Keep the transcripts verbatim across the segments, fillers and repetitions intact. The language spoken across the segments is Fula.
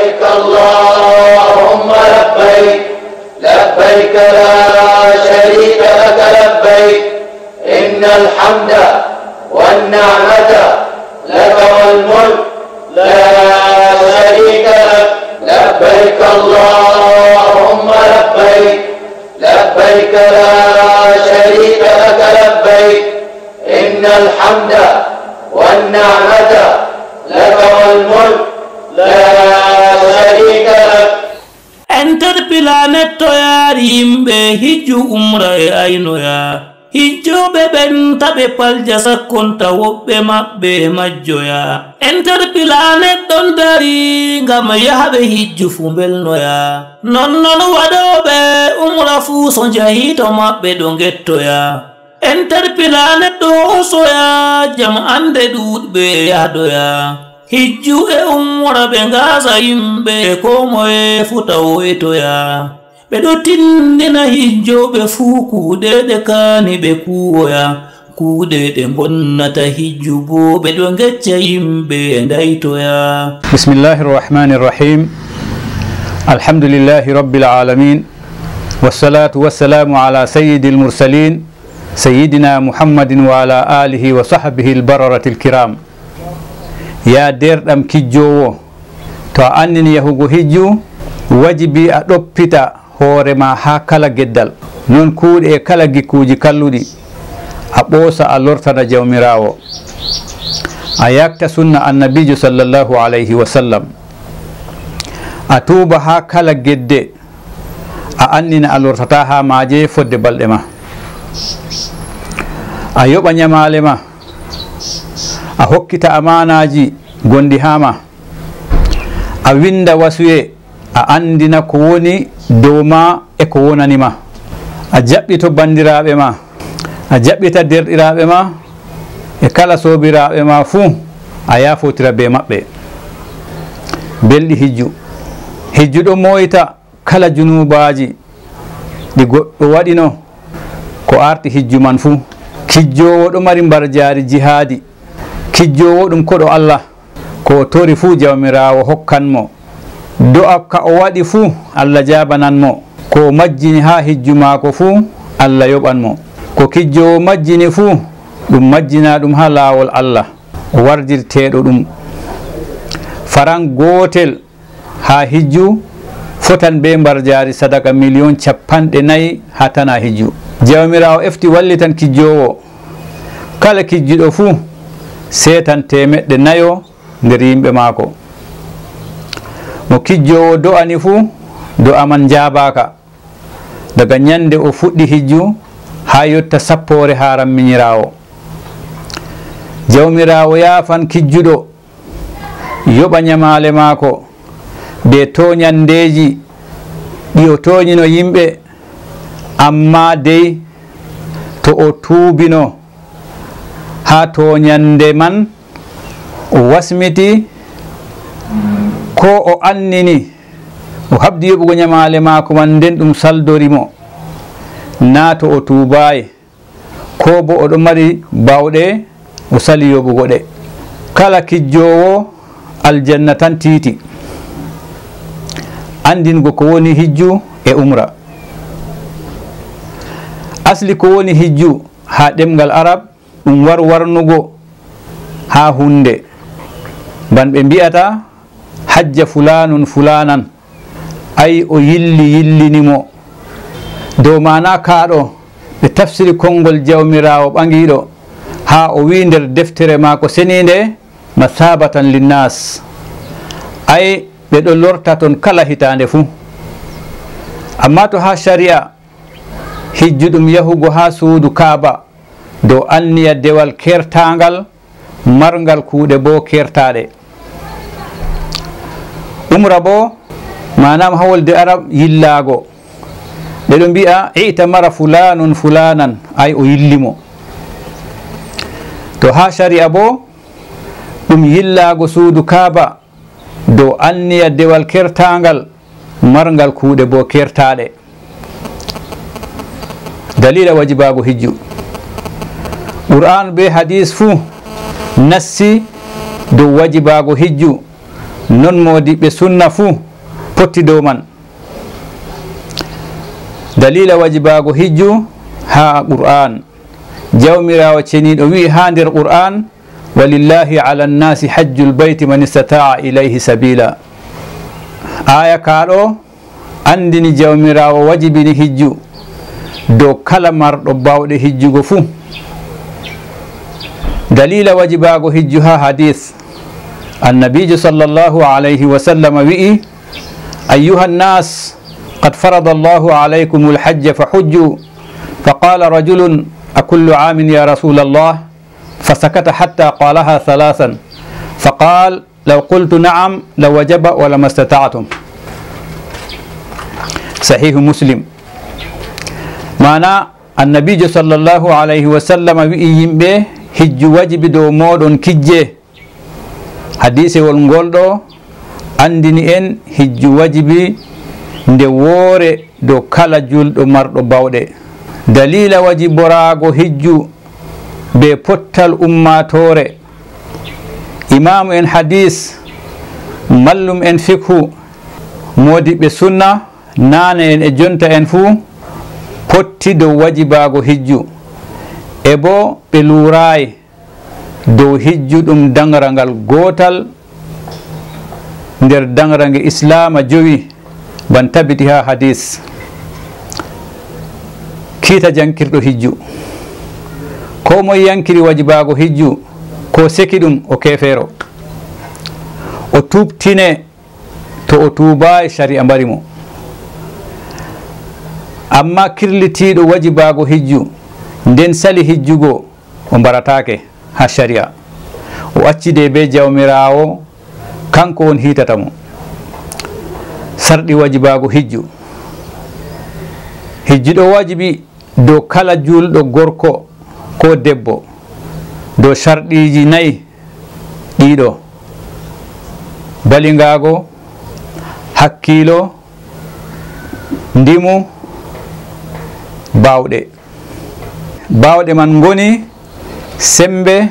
لبيك اللهم لبيك، لبيك لا شريك لك لبيك، إن الحمد والنعمة لك والملك لا شريك لك. لبيك اللهم لبيك، لبيك لا شريك لك لبيك، إن الحمد والنعمة لك والملك لا شريك لك. Enterpila nettoyaari yimɓe hijju umra e aynoya. Hijjooɓe ɓen taɓe palja sakkonta woɓɓe maɓɓe majjoya. Enterpila neɗɗon dari ngam yahɓe hijju fuu mbelnoya. Non non waɗooɓe umra fuu so njahii to maɓɓe ɗo ngettoya. Enterpila neɗɗo hoosoya jam annde ɗuuɗɓe yahdoya. Hijju e umra ɓe ngaasa yimɓe koo moye fuu tawoytoya. Ɓe ɗo tinndina hijjooɓe fuu kuuɗe ɗe kaani ɓe kuuwoya, kuuɗe ɗe mbonnata hijju boo ɓe ɗo ngecca yimɓe ndaytoya. بسم الله الرحمن الرحيم. الحمد لله رب العالمين. والصلاة والسلام على سيد المرسلين سيدنا محمد وعلى آله وصحبه البررة الكرام. Yaa deerɗam kijjoowo, to a annini yahugo hijju, wajibi a ɗoppita hoore ma haa kala geddal, non kuuɗe e kala gikkuuji kalluɗi, a ɓoosa a lortana Jawmiraawo, a yakta sunna Annabiijo sallallahu alayhi wa sallam, a tuuba haa kala gedde, a annina a lortataa haa maaje fodde balɗe ma, a yoɓa nyamaale ma, a hokkita amaanaaji gonɗi haa ma, a winnda wasuye, a anndina ko woni dow ma e ko wonani ma. A jaɓɓito banndiraaɓe ma, a jaɓɓita deerɗiraaɓe ma e kala soobiraaɓe ma fuu, a yaafotira bee maɓɓe. Belɗi hijju. Hijju ɗon mooyta kala junuubaaji ɗi goɗɗo waɗino ko aarti hijju man fuu. Kijjoowo ɗo mari mbarjaari jihaadi. Kijjoowo ɗum koɗo Allah. Ko o tori fuu, Jawmiraawo hokkan mo. Do'a ka o waɗi fuu, Allah jaabanan mo. Ko o majjini haa hijju maako fuu, Allah yoɓan mo. Ko kijjoowo majjini fuu, ɗum majjinaa ɗum haa laawol Allah, o wardirteeɗo ɗum. Faran gootel haa hijju fotan bee mbarjaari sadaka miliyon cappanɗe nayi haa tana hijju. Jawmiraawo efti wallitan kijjoowo. Kala kijjuɗo fuu seetan teemeɗɗe nayo nder yimɓe maako. Mo kijjoowo do'ani fuu, do'a man njaabaaka, daga nyande o fuɗɗi hijju haa yotta sappoore haaram minyiraawo. Jawmiraawo yaafan kijjuɗo, yoɓa nyamaale maako bee toonyandeeji ɗi o toonyino yimɓe, ammaa dey to o tuubino haa toonyande man, o wasmiti ko o annini, o haɓdi yoɓugo nyamaale maako man, nden ɗum saldori mo, naa to o tuubaayi, koo boo o ɗon mari baawɗe, o sali yoɓugo ɗe. Kala kijjoowo, aljanna tan tiiti. Anndingo ko woni hijju e umra. Asli ko woni hijju haa ɗemngal Arab, ɗum warwarnugo haa huunde. Ban ɓe mbi'ata, hajja fulaanun fulaanan, ay o yilli yillini mo. Dow maana kaa ɗo, ɓe tafsiri konngol Jawmiraawo ɓaŋgiiɗo, haa o wi'i nder deftere maako seniinde, masaabatan linnaas, ay ɓe ɗo lorta ton kala hitaande fuu. Ammaa to haa cari'a, hijju ɗum yahugo haa suudu Kaaba, dow anniya dewal keertaaŋgal, marŋgal kuuɗe boo keertaaɗe. Umra boo, maanaam haa wolde Arab yillaago. Ɓe ɗo mbi'a, i'tamara fulaanun fulaanan, ay o yilli mo. To haa cari'a boo, ɗum yillaago suudu Kaaba, dow anniya dewal keertaaŋgal, marŋgal kuuɗe boo keertaaɗe. Daliila wajibaago hijju. Qur'aan bee hadiis fuu nassi dow wajibaago hijju, Non moodiɓɓe sunna fuu potti dow man. Daliila wajibaago hijju haa Qur'aan. Jawmiraawo ceniiɗo wi'i haa nder Qur'aan, "Walillahi ala nnaasi hajjul bayti man istata'a ilayhi sabila." Aaya kaa ɗo anndini Jawmiraawo wajibini hijju dow kala marɗo baawɗe hijjugo fuu. Daliila wajibaago hijju haa hadiis. Annabiijo sallallahu alayhi wa sallam wi'i, "Ayyuha nnaas, qad farada Allahu alaykumul hajja fahujju." Faqala rajulun, "Akullu aamin ya Rasulallah?" Fasakata hatta qalaha thalathan. Faqal, "Law qultu na'am, lawajaba, wa lama istata'tum." Sahihu Muslim. Maana, Annabiijo sallallahu alayhi wa sallam wi'i yimɓe, "Hijju wajibi dow mooɗon, kijje." Hadiisewol ngol ɗo anndini en hijju wajibi nde woore dow kala julɗo marɗo baawɗe. Daliila wajiboraago hijju bee pottal ummaatoore. Imaamu en hadiis, mallum en fikhu, moodiɓɓe sunna, naane en e jonta en fuu potti dow wajibaago hijju, e boo ɓe luuraay dow hijju ɗum daŋraŋgal gootal nder daŋraŋge Islaama jowi, ban tabiti haa hadiis. Kiita jaŋkirɗo hijju. Koo moy yaŋkiri wajibaago hijju, koo seki ɗum, o keefeero. O tuubtine to o tuubaay, cari'a mbari mo. Ammaa kirlitiiɗo wajibaago hijju, nden sali hijjugo, o mbarataake haa cari'a. O accide bee Jawmiraawo, kaŋko on hiitata mo. Sarɗi wajibaago hijju. Hijju ɗo wajibi dow kala juulɗo gorko koo debbo, dow sarɗiiji nayi ɗiɗo: baliŋgaago, hakkiilo, ndimu, baawɗe. Baawɗe man ngoni semmbe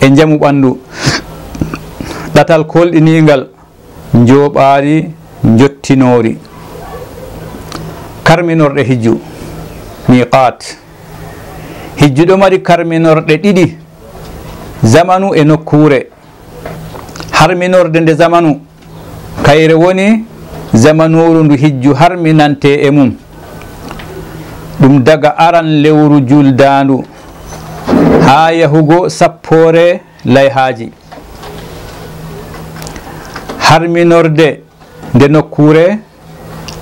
e njamu ɓanndu, ɗatal koolɗiniiŋgal, njooɓaari njottinoori. Karminorɗe hijju, miiqaat. Hijju ɗo mari karminorɗe ɗiɗi, zamanu e nokkuure. Harminorde nde zamanu, kayre woni zamanuuru ndu hijju harminante e mum. Ɗum daga aran lewru juuldaandu haa yahugo sappoore layhaaji. Harminorde nde nokkuure,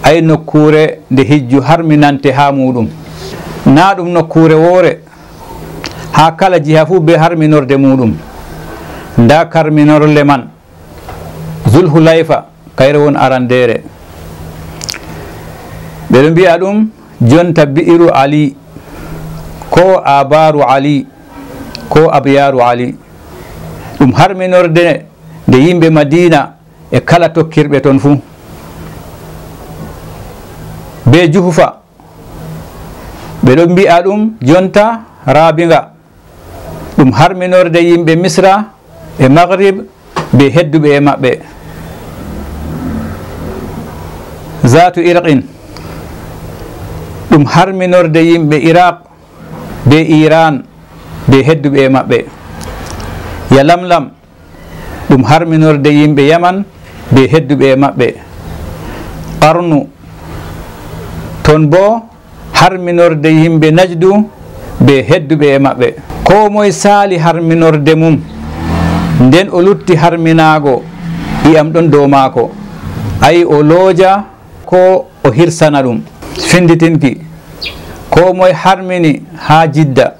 ay nokkuure nde hijju harminante haa muuɗum. Naa ɗum nokkuure woore, haa kala jiha fuu bee harminorde muuɗum. Ndaa karminorle man, Zulhulayfa, kayre won arandeere. Ɓe ɗo mbi'a ɗum jonta Bi'ru Ali, koo Aabaaru Ali, koo Abyaaru Ali. Ɗum harminorde nde yimɓe Madiina e kala tokkirɓe ton fuu. Bee Juhufa, ɓe ɗon mbi'a ɗum jonta Raabiŋga. Ɗum harminorde yimɓe Misra e Maghrib bee hedduɓe e maɓɓe. Zaatu Irqin, ɗum harminorde yimɓe Iraq bee Iran bee hedduɓe e maɓɓe. Yalamlam, ɗum harminorde yimɓe Yaman bee hedduɓe e maɓɓe. Qarnu, ton boo harminorde yimɓe Najdu bee hedduɓe e maɓɓe. Koo moy saali harminorde mum, nden o lutti harminaago, i'am ɗon dow maako. Ay o looja koo o hirsana ɗum. Finnditinki, koo moy harmini haa Jidda,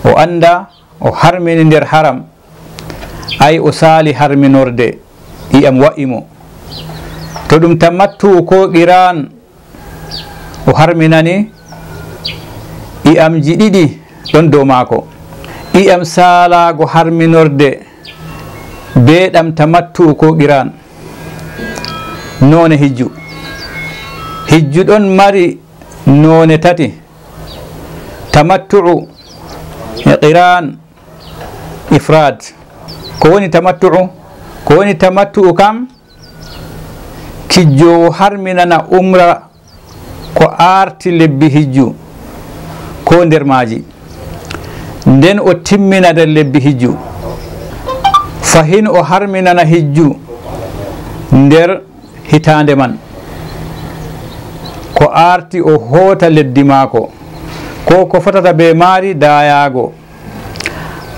o annda o harmini nder haram, ay o saali harminorde, i'am wa'i mo. To ɗum tamattu'u koo qiraan o harminani, i'amji ɗiɗi ɗon dow maako. I'am saalaago harminorde bee ɗam tamattu'u koo qiraan. Noone hijju. Hijju ɗon mari noone tati: tamattu'u, qiraan, ifraad. Ko woni tamattu'u? Ko woni tamattu'u kam, Kijjoowo harminana umra ko aarti lebbi hijju ko nder maaji, nden o timmina nder lebbi hijju. Fahin o harminana hijju nder hitaande man, ko aarti o hoota leddi maako, ko ko fotata bee maari daayaago.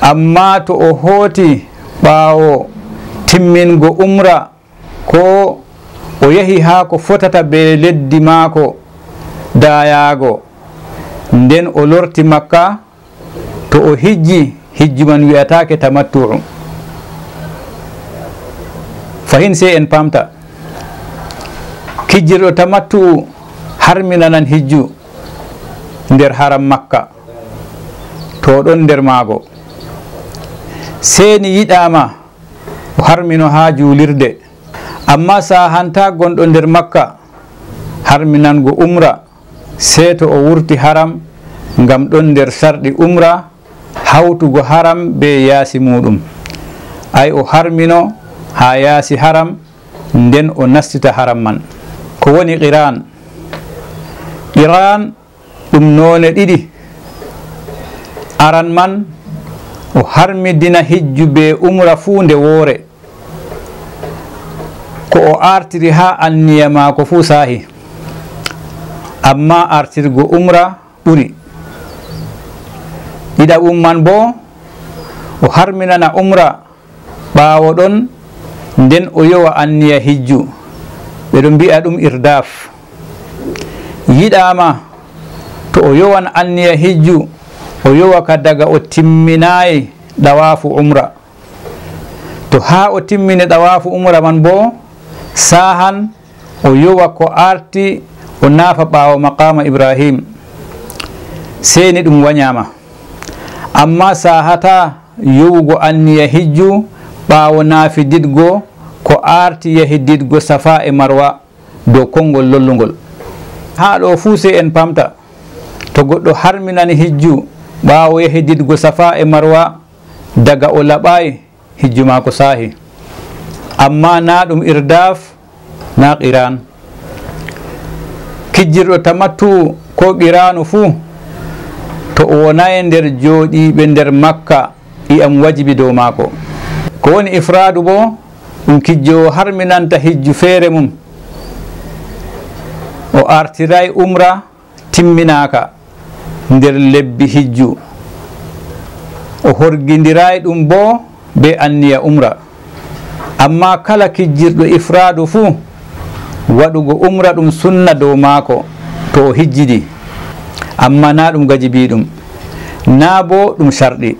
Ammaa to o hooti ɓaawo timmingo umra, ko o yahi haa ko fotata bee leddi maako daayaago, nden o lorti Makka, to o hijji, hijju man wi'ataake tamattu'u. Fahin sey en paamta, kijjirɗo tamattu'u harminanan hijju nder haram Makka, to o ɗon nder maago. Seeni yiɗaama o harmino haa juulirde, ammaa saahantaa gonɗo nder Makka harminango umra, sey to o wurti haram, ngam ɗon nder sarɗi umra hawtugo haram bee yaasi muuɗum. Ay o harmino haa yaasi haram, nden o nastita haram man. Ko woni qiraan? Qiraan ɗum noone ɗiɗi. Aran man, o harmidina hijju bee umra fuu nde woore. Ko o aartiri haa anniya maako fuu saahi, ammaa aartirgo umra ɓuri. Ɗiɗaɓum man boo, o harminana umra, ɓaawo ɗon, nden o yowa anniya hijju. Ɓe ɗon mbi'a ɗum irdaaf. Yiɗaama to o yowan anniya hijju, o yowa ka daga o timminaay ɗawaafu umra. To haa o timmini ɗawaafu umra man boo, saahan o yowa ko aarti, o naafa ɓaawo maqaama Ibrahim. Sey ni ɗum wanyaama. Ammaa saahataa yowugo anniya hijju ɓaawo naafididgo ko aarti yahididgo Safa e Marwa dow konngol lollungol. Haa ɗo fuu sey en paamta, to goɗɗo harminani hijju ɓaawo yahididgo Safa e Marwa, daga o laɓaay, hijju maako saahi. Ammaa naa ɗum irdaaf, naa qiraan. Kijjirɗo tamattu koo qiraanu fuu, to o wonaay nder jooɗiiɓe nder Makka, i'am wajibi dow maako. Ko woni ifraadu boo, ɗum kijjoowo harminanta hijju feere mum. O aartiraay umra timminaaka nder lebbi hijju. O horgindiraay ɗum boo bee anniya umra. Ammaa kala kijjirɗo ifraadu fuu, waɗugo umra ɗum sunna dow maako to o hijjidi. Ammaa naa ɗum gajibiiɗum, naa boo ɗum carɗi.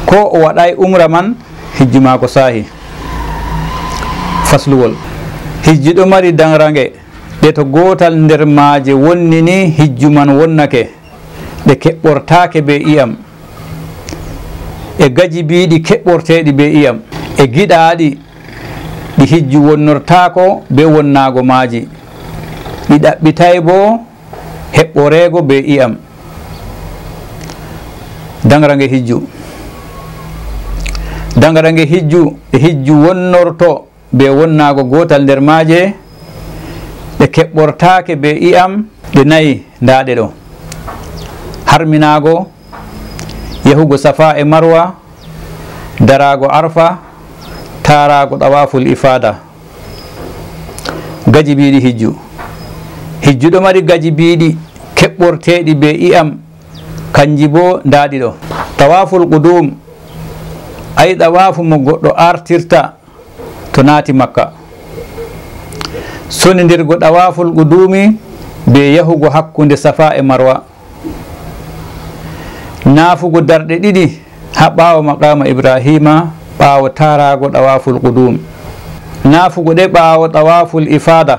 Koo o waɗaay umra man, hijju maako saahi. Fasluwol. Hijju ɗo mari daŋraŋge ɗe to gootal nder maaje wonni ni hijju man wonnake, ɗe keɓɓortaake bee i'am. E gajibiiɗi keɓɓorteeɗi bee i'am. E giɗaaɗi ɗi hijju wonnortaako bee wonnaago maaji. Ɗi ɗaɓɓitaay boo heɓɓoreego bee i'am. Daŋraŋge hijju. Daŋraŋge hijju, ɗe hijju wonnorto bee wonnaago gootal nder maaje, ɗe keɓɓortaake bee i'am, ɗe nayi, ndaa ɗe ɗo. Harminaago, yahugo Safa e Marwa, daraago Arfa, taaraago ɗawaaful ifaada. Gajibiiɗi hijju. Hijju ɗo mari gajibiiɗi keɓɓorteeɗi bee i'am, kanji boo ndaa ɗi ɗo. Tawaaful qudum, ay ɗawaafu mo goɗɗo aartirta to naati Makka. Sonindirgo ɗawaaful qudumi bee yahugo hakkunde Safa e Marwa. Naafugo darɗe ɗiɗi haa ɓaawo maqaama Ibraahiima, ɓaawo taaraago ɗawaaful qudum. Naafugo ɗe ɓaawo ɗawaaful ifaada.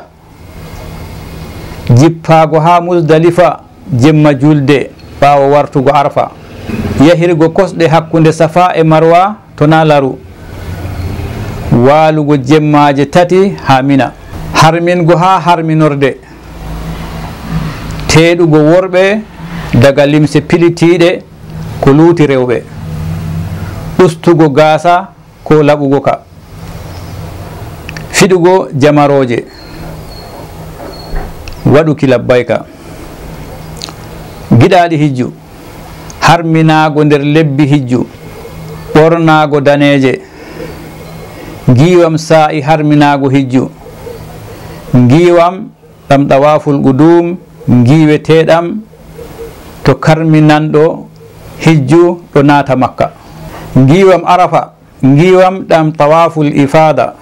Jippaago haa Muzdalifa jemma julde ɓaawo wartugo Arfa. Yahirgo kosɗe hakkunde Safa e Marwa to naa laru. Waalugo jemmaaje tati haa Mina. Harmingo haa harminorde. Teeɗugo worɓe daga limse pilitiiɗe ko luuti rewɓe. Ustugo gaasa ko laɓugo ka. Fiɗugo jamarooje. waɗuki labbayka. Giɗaaɗi hijju, harminaago nder lebbi hijju, ɓornaago daneeje. Ngiiwam saa'i harminaago hijju. Ngiiwam ɗam ɗawaaful quduum, ngiiweteeɗam to karminanɗo hijju ɗo naata Makka. Ngiiwam Arafa, ngiiwam ɗam tawaaful ifaada,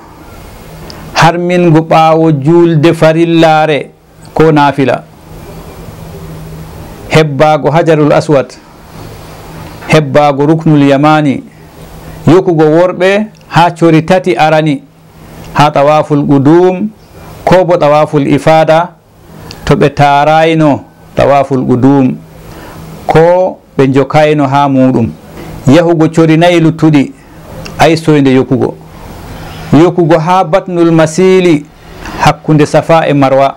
harmingo ɓaawo juulde farillaare ko naafila, hebbaago Hajarul Aswad, hebbaago Ruknul Yamaani, yokugo worɓe haa cori tati arani haa tawaaful quduum ko bo tawaaful ifaada, to ɓe taarayno tawaaful quduum, ko ɓe njokayno haa muuɗum. Yahugo cori nayi luttuɗi, ay soynde yokugo. Yokugo haa Batnul Masiili hakkunde Safa e Marwa.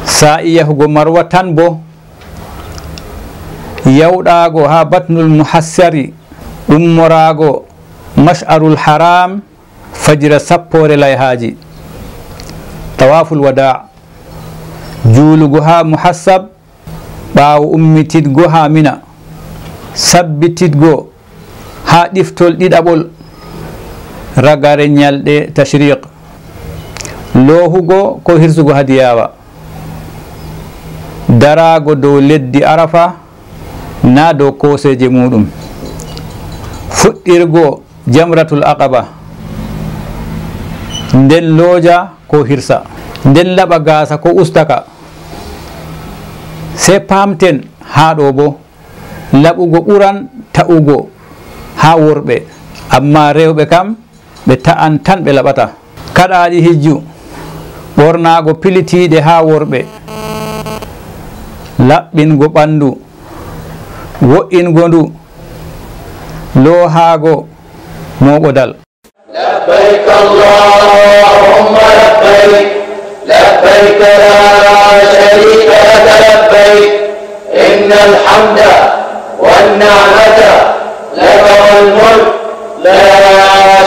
Saa'i yahugo Marwa tan bo, yawɗaago haa Batnul Muhassari, ummoraago Mash'arul Haram, fajira sappoore layhaaji, tawaaful wadaa, juulugo haa Muhassab, ɓaawo ummititgo haa Mina, sabbititgo haa ɗiftol ɗiɗaɓol ragare nyalɗe tashriq, loohugo ko hirsugo hadiyaawa, daraago dow leddi Arafa, naa dow kooseeje muuɗum, fuɗɗirgo Jamratul Aqaba, nden looja ko hirsa, nden laɓa gaasa ko ustaka. Sey paamten haa ɗo boo, laɓugo ɓuran ta'ugo haa worɓe, ammaa rewɓe kam ɓe ta'an tan ɓe laɓata. Kaɗaaɗi hijju, ɓornaago pilitiiɗe haa worɓe, laɓɓingo ɓanndu, wo'ingo ndu, loohaago mooɓodal. لبيك اللهم لبيك، لبيك لا شريك لك لبيك، إن الحمد والنعمة لك والملك لا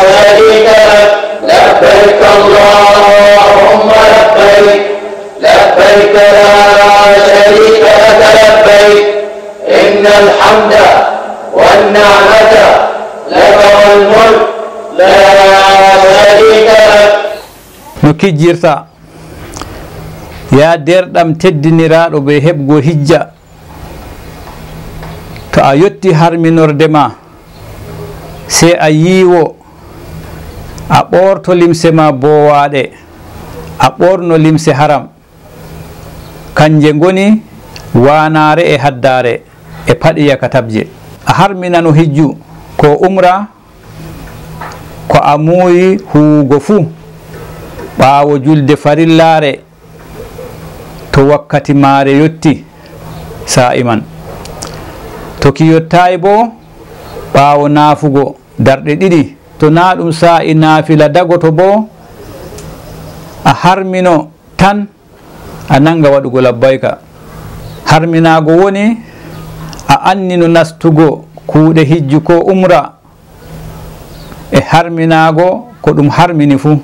شريك لك. لبيك اللهم لبيك، لبيك لا شريك لك لبيك، إن الحمد والنعمة لك والملك لا شريك لك. No kijjirta, yaa deerɗam teddiniraaɗo bee heɓgo hijja, to a yotti harminorde ma, sey a yiiwo, a ɓoorto limse ma boowaaɗe, a ɓoorno limse haram. Kanje ngoni waanaare e haddaare e paɗe yakatabje. A harminano hijju ko umra ko a muuyi huuwugo fuu, ɓaawo julde farillaare, to wakkati maare yotti, saa'i man. To ki yottaay boo, ɓaawo naafugo darɗe ɗiɗi, to naa ɗum saa'i naafila dagoto boo, a harmino tan, a nanga waɗugo labbayka. Harminaago woni a annino nastugo kuuɗe hijju koo umra, e harminaago ko ɗum harmini fuu.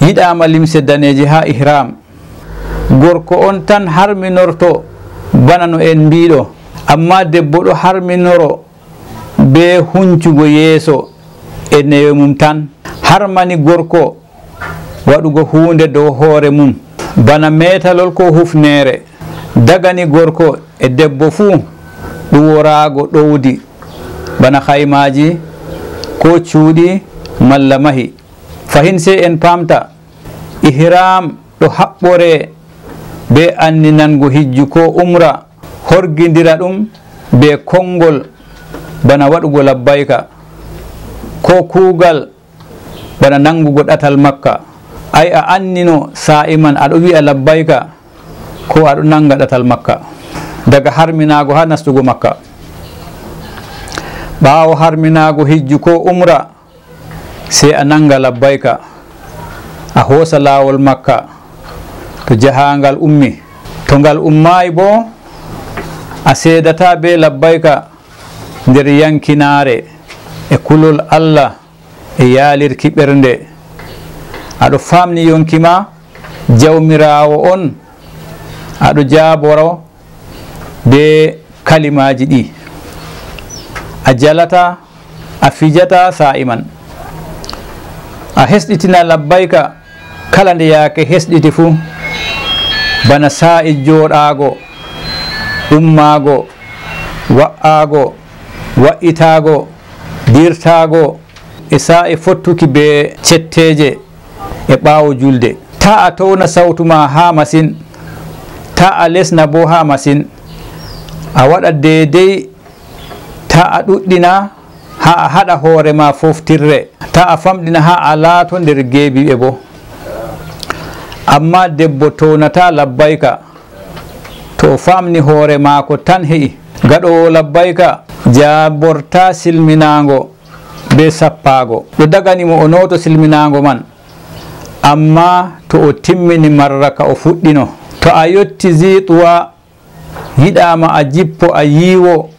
Yiɗaama limse daneeje haa ihram. Gorko on tan harminorto bana no en mbiiɗo, ammaa debbo ɗo harminoro bee huncugo yeeso e newe mum tan. Harmani gorko waɗugo huunde dow hoore mum, bana meetalol koo hufneere. Dagani gorko e debbo fuu ɗuworaago ɗowdi, bana haymaaji, koo cuuɗi malla mahi. Fahin sey en paamta, ihram ɗo haɓɓoree bee anninango hijju koo umra, horgindira ɗum bee konngol bana waɗugo labbayka, koo kuugal bana nanngugo ɗatal Makka. Ay a annino saa'i man a ɗo wi'a labbayka, koo a ɗo nannga ɗatal Makka, daga harminaago haa nastugo Makka. Ɓaawo harminaago hijju koo umra, sey a nannga labbayka, a hoosa laawol Makka to jahaaŋgal ummi. To ngal ummaay boo, a seedataa bee labbayka nder yaŋkinaare e kulol Allah e yaalirki ɓernde. A ɗo faamni yoŋki ma, Jawmiraawo on, aɗo jaaboro bee kalimaaji ɗi. A jalataa, a fijataa saa'i man. A hesɗitina labbayka kala nde yaake hesɗiti fuu, bana saa'i jooɗaago, ummaago, wa'aago, wa'itaago, dirtaago, e saa'i fottuki bee cetteeje e ɓaawo juulde. Taa a towna sawtu ma haa masin, taa a lesna boo haa masin. A waɗa deydey, taa a ɗuɗɗina haa a haɗa hoore ma foftirre, taa a famɗina haa a laato nder geebiiɓe boo. Ammaa debbo townataa labbayka to o faamni hoore maako tan he'i. Gaɗoowo labbayka jaabortaa silminaaŋgo bee sappaago. Ɗo dagani mo o nooto silminaaŋgo man, ammaa to o timmini marra ka o fuɗɗino. To a yotti Zi Tuwa, yiɗaama a jippo a yiiwo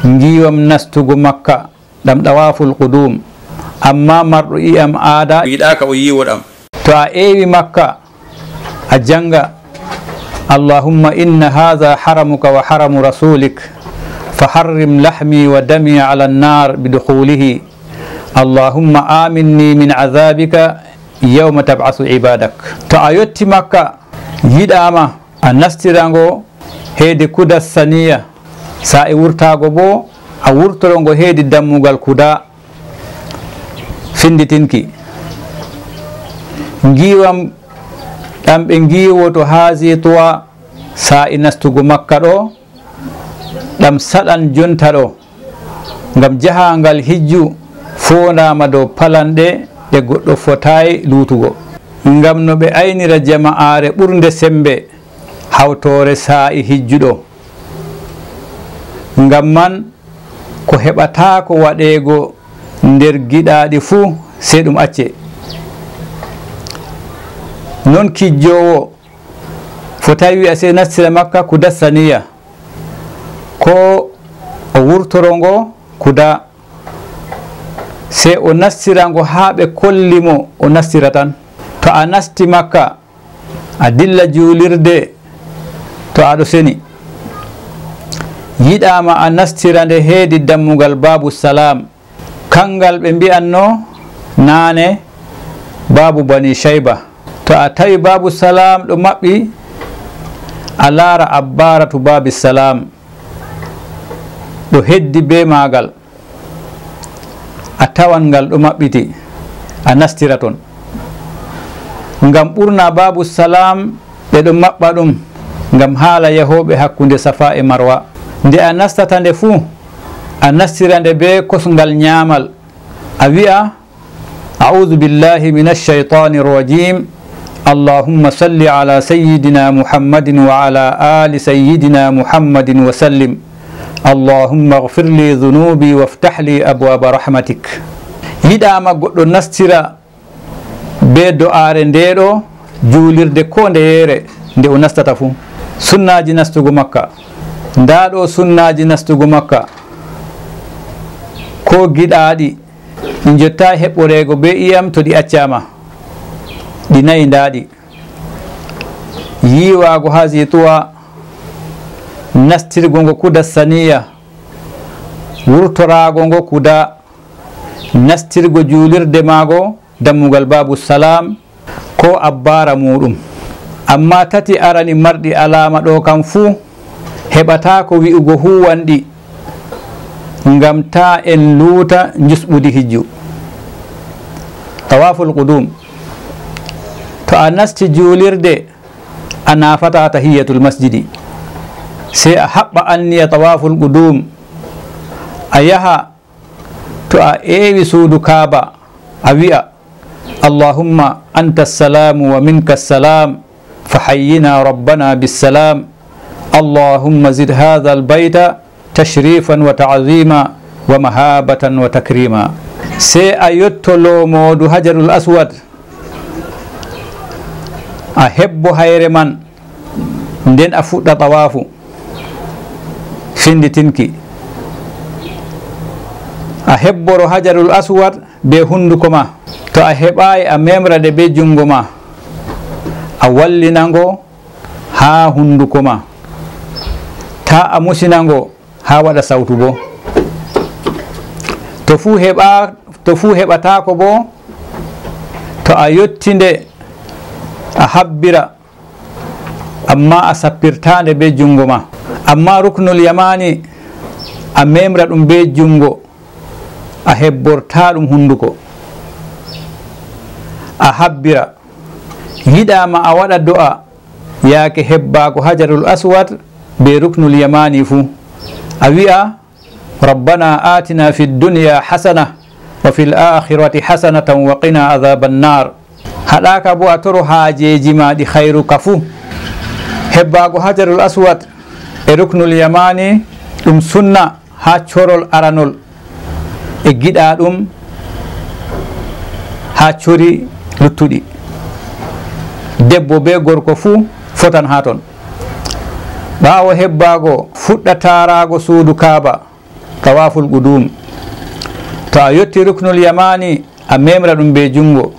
ngiiwam nastugo Makka, ɗam ɗawaaful qudum. Ammaa marɗo i'am aada, yiɗaaka o yiiwo ɗam. To a eewi Makka, a jaŋga, "Allahumma inna haadha haramuka wa haramu rasulik, fa harrim lahmi wa dami ala nnar bi dukhulihi. Allahumma aminni min adhabika yawma tab'asu ibadak." To a yotti Makka, yiɗaama a nastira ngo heedi Kuda Saniya, saa'i wurtaago boo a wurtoro ngo heedi dammugal Kuda. Finnditinki. Ngiiwam ɗam ɓe ngiiwoto haa Zi Tuwa saa'i nastugo Makka ɗo, ɗam saɗan jonta ɗo, ngam jahaangal hijju foondaama dow palanɗe ɗe goɗɗo fotaay luutugo. Ngam no ɓe aynira jama'aare ɓurnde semmbe hawtoore saa'i hijju ɗo. Ngam man, ko heɓataako waɗeego nder giɗaaɗi fuu, sey ɗum acce. Non kijjoowo fotaay wi'a sey nastira Makka Kuda Saniya, koo o wurtoro ngo Kuda, sey o nastira ngo haa ɓe kolli mo o nastira tan. To a nasti Makka, a dilla juulirde to aɗo seni. Yiɗaama a nastira nde heedi dammugal Baabu Salaam. Kanngal ɓe mbi'anno naane Baabu Bani Shayba. To a tawi Baabu Salaam ɗo maɓɓi, a laara Abbaaratu Baabi Salaam ɗo heddi bee maagal. A tawan ngal ɗo maɓɓiti, a nastira ton. Ngam ɓurna Baabu Salaam ɓe ɗon maɓɓa ɗum ngam haala yahooɓe hakkunde Safa e Marwa. Nde a nastata nde fuu, a nastira nde bee kosŋgal nyaamal, a wi'a, "A'uuzu billaahi mina shaytaani rajiim. Allahumma salli ala sayyidina Muhammadin wa ala aali sayyidina Muhammadin wa sallim. Allahumma ighfir li dhunuubi waftah li abwaaba rahmatik." Yiɗaama goɗɗo nastira bee do'aare nde ɗo juulirde koo ndeyeere nde o nastata fuu. Sunnaaji nastugo Makka. Ndaa ɗo sunnaaji nastugo Makka. Koo giɗaaɗi, ɗi njottaay heɓɓoreego bee i'am to ɗi accaama. Ɗi nayi ndaa ɗi. Yiiwaago haa Zi Tuwa, nastirgo ngo Kuda Saniya, wurtoraago ngo Kuda, nastirgo juulirde maago dammugal Baabu Salaam, koo abbaara muuɗum. Ammaa tati arani marɗi alaama ɗo kam fuu, heɓataako wi'ugo huuwan ɗi, ngam taa en luuta njusɓudi hijju. Tawaaful Qudum. To a nasti juulirde, a naafataa tahiyyatul masjidi. Sey a haɓɓa anniya tawaaful qudum, a yaha to a eewi suudu Kaaba, a wi'a, "Allahumma anta salaamu wa minka salaam, fa hayyina rabbana bissalaam. Allahumma zid haadhal bayta tashrifan wa ta'zima wa mahabatan wa takrima." Sey a yotto loomoodu Hajarul Aswad, a hebbo hayre man, nden a fuɗɗa tawaafu finnditinki. A hebboro Hajarul Aswad bee hunnduko ma. To a heɓaay, a memra nde bee junngo ma. A wallina ngo haa hunnduko ma, taa a musina ngo haa waɗa sawtu boo. To fuu heɓa, to fuu heɓataako boo, to a yotti nde, a habbira, ammaa a sappirtaa nde bee juŋngo ma. Ammaa ruknul yamaani, a meemra ɗum bee juŋngo, a hebbortaa ɗum hunnduko. A habbira. Yiɗaama a waɗa do'a yaake hebbaago Hajarul Aswad bee ruknul yamaani fuu. A wi'a, "Rabbana atina fid dunya hasana wa fil akhirati hasanatan wa qina adhaban nar." Haɗaaka boo a toro haajeeji ma ɗi khayru ka fuu. Hebbaago Hajarul Aswad e ruknul yamaani ɗum sunna haa corol aranol e giɗa ɗum haa cori luttuɗi. Debbo bee gorko fuu fotan haa ton. Ɓaawo hebbaago, fuɗɗa taaraago suudu Kaaba, tawaaful qudum. To a yotti ruknul yamaani, a meemra ɗum bee juŋngo.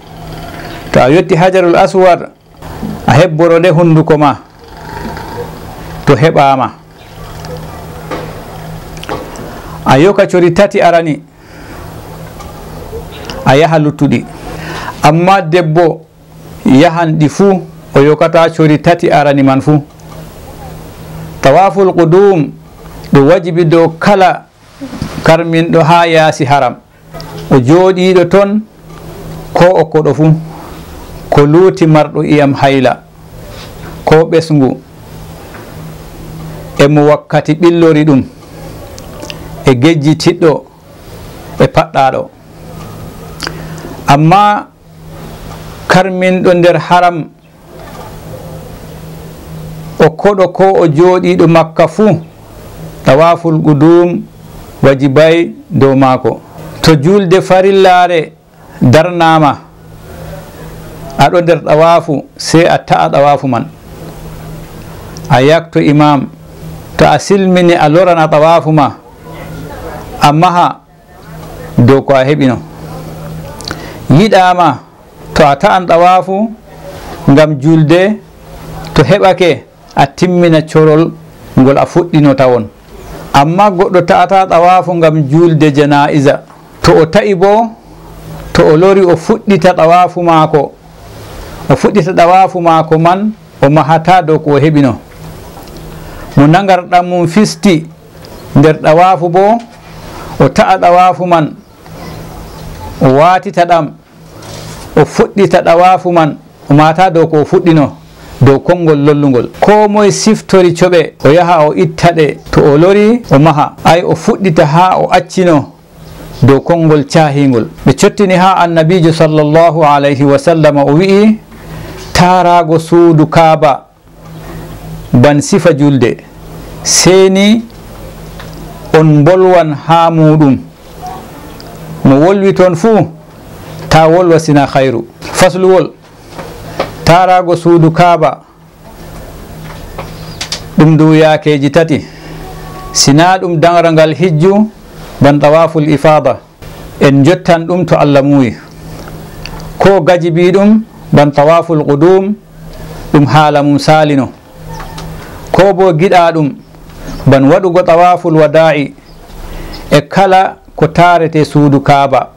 To a yotti Hajarul Aswad, a hebboro nde hunnduko ma. To heɓaama, a yoka cori tati arani, a yaha luttuɗi. Ammaa debbo yahan ɗi fuu, o yokataa cori tati arani man fuu. Tawaaful qudum ɗo wajibi dow kala karminɗo haa yaasi haram. O jooɗiiɗo ton, koo o koɗo fuu, ko luuti marɗo ƴi'am hayla, koo ɓesngu, e mo wakkati ɓillori ɗum, e gejjitiɗɗo, e paɗɗaaɗo. Ammaa karminɗo nder haram, o koɗo koo o jooɗiiɗo Makka fuu, tawaaful qudum wajibay dow maako. To juulde farillaare darnaama, a ɗo nder tawaafu, sey a ta'a tawaafu man. A yakto imaam. To a silmini, a lorana tawaafu ma, a maha dow ko a heɓino. Yiɗaama to a ta'an tawaafu ngam juulde, to heɓake, a timmina corol ngol a fuɗɗino tawon. Ammaa goɗɗo ta'ataa tawaafu ngam juulde janaa'iza. To o ta'i boo, to o lori, o fuɗɗita tawaafu maako, o fuɗɗita tawaafu maako man, o mahataa dow ko o heɓino. Mo nangarɗam mum fisti nder tawaafu boo, o ta'a tawaafu man, o waatita ɗam, o fuɗɗita tawaafu man, o mahataa dow ko o fuɗɗino, dow konngol lollungol. Koo moy siftori coɓe, o yaha o itta ɗe. To o lori, o maha. Ay, o fuɗɗita haa o accino dow konngol caahiingol. Ɓe cottini haa Annabiijo sallallahu alayhi wa sallam, o wi'i, taaraago suudu Kaaba ban sifa julde, sey ni on mbolwan haa muuɗum. Mo wolwi ton fuu, taa wolwa sina khayru. Fasluwol, taaraago suudu Kaaba, ɗum ndu yaakeeji tati, sinaa ɗum daŋraŋgal hijju, ban tawaaful ifaada. En njottan ɗum to Allah muuyi. Koo gajibiiɗum ban tawaaful qudum, ɗum haala mum saalino. Koo boo giɗaaɗum ban waɗugo tawaaful wadaa'i e kala ko taarete suudu Kaaba,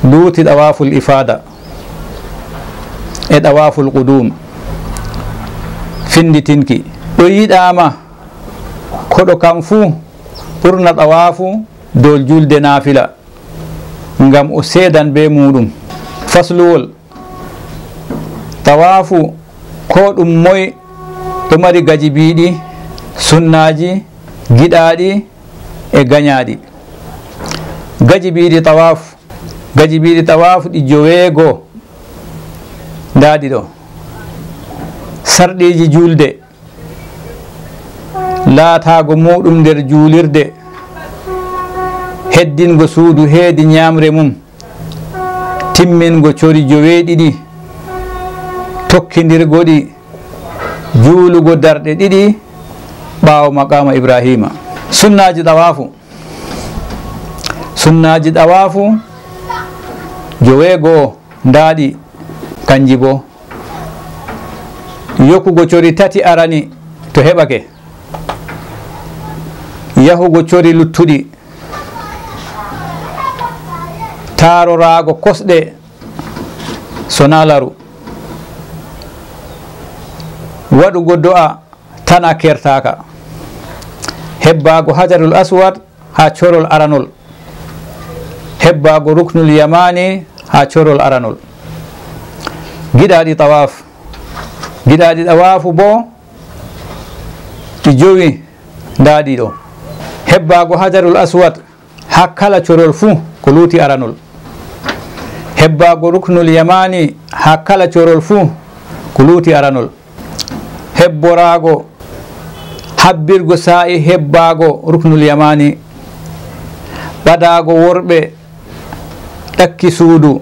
luuti tawaaful ifaada e tawaaful qudum. Finnditinki. Ɗo yiɗaama koɗo kam fuu ɓurna tawaafu dow julde naafila, ngam o seedan bee muuɗum. Fasluwol, tawaafu koo ɗum moy ɗo mari gajibiiɗi, sunnaaji, giɗaaɗi e ganyaaɗi. Gajibiiɗi tawaafu, gajibiiɗi tawaafu ɗi joweego, ndaa ɗi ɗo. Sarɗiiji julde, laataago muuɗum nder juulirde, heddingo suudu heedi nyaamre mum, timmingo cori joweeɗiɗi, tokkindirgo ɗi, juulugo darɗe ɗiɗi ɓaawo maqaama Ibraahiima. Sunnaaji tawaafu. Sunnaaji tawaafu joweego, ndaa ɗi, kanji boo. Yokugo cori tati arani to heɓake, yahugo cori luttuɗi, taaroraago kosɗe so na laru, waɗugo do'a tan a kertaaka, hebbaago Hajarul Aswad haa corol aranol, hebbaago Ruknul Yamaani haa corol aranol. Giɗaaɗi tawaaf. Giɗaaɗi tawaafu boo ɗi jowi, ndaa ɗi ɗo. Hebbaago Hajarul Aswad haa kala corol fuu ko luuti aranol. Hebbaago Ruknul Yamaani haa kala corol fuu ko luuti aranol. Hebboraago, habbirgo saa'i hebbaago Ruknul Yamaani, ɓadaago worɓe ɗakki suudu,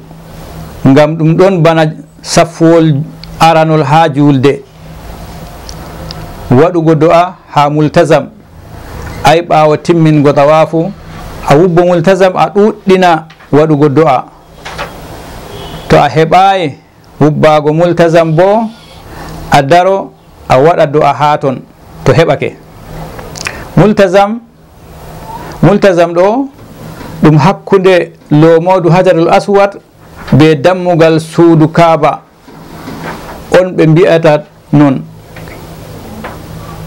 ngam ɗum ɗon bana saffuwol aranol haa juulde. Waɗugo do'a haa multazam, ay ɓaawo timmingo tawaafu, a wubbo multazam, a ɗuuɗɗina waɗugo do'a. To a heɓaay wubbaago multazam boo, a daro a waɗa do'a haa ton to heɓake. Multazam, multazam ɗo ɗum hakkunde loomoodu Hajarul Aswad bee dammugal suudu Kaaba on ɓe mbi'ata non.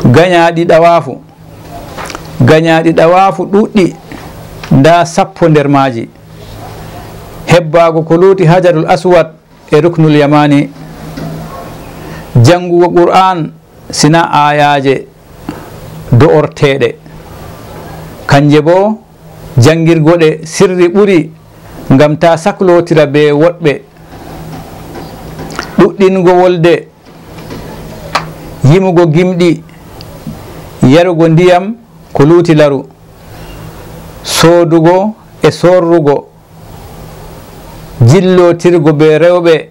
Ganyaaɗi ɗawaafu, ganyaaɗi ɗawaafu ɗuuɗɗi, ndaa sappo nder maaji. Hebbaago ko luuti Hajarul Aswad e Ruknul Yamaani, janngugo Qur'aan sina aayaaje do'orteeɗe, kanje boo janngirgo ɗe sirri ɓuri, ngam taa saklootira bee woɗɓe, ɗuɗɗingo wolde, yimugo gimɗi, yarugo ndiyam ko luuti laru, soodugo e soorrugo, jillootirgo bee rewɓe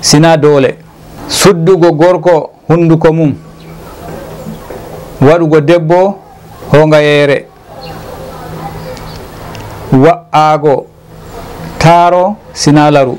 sina doole, suddugo gorko hunnduko mum, waɗugo debbo hoongayeere, wa'aago taaro sina laru,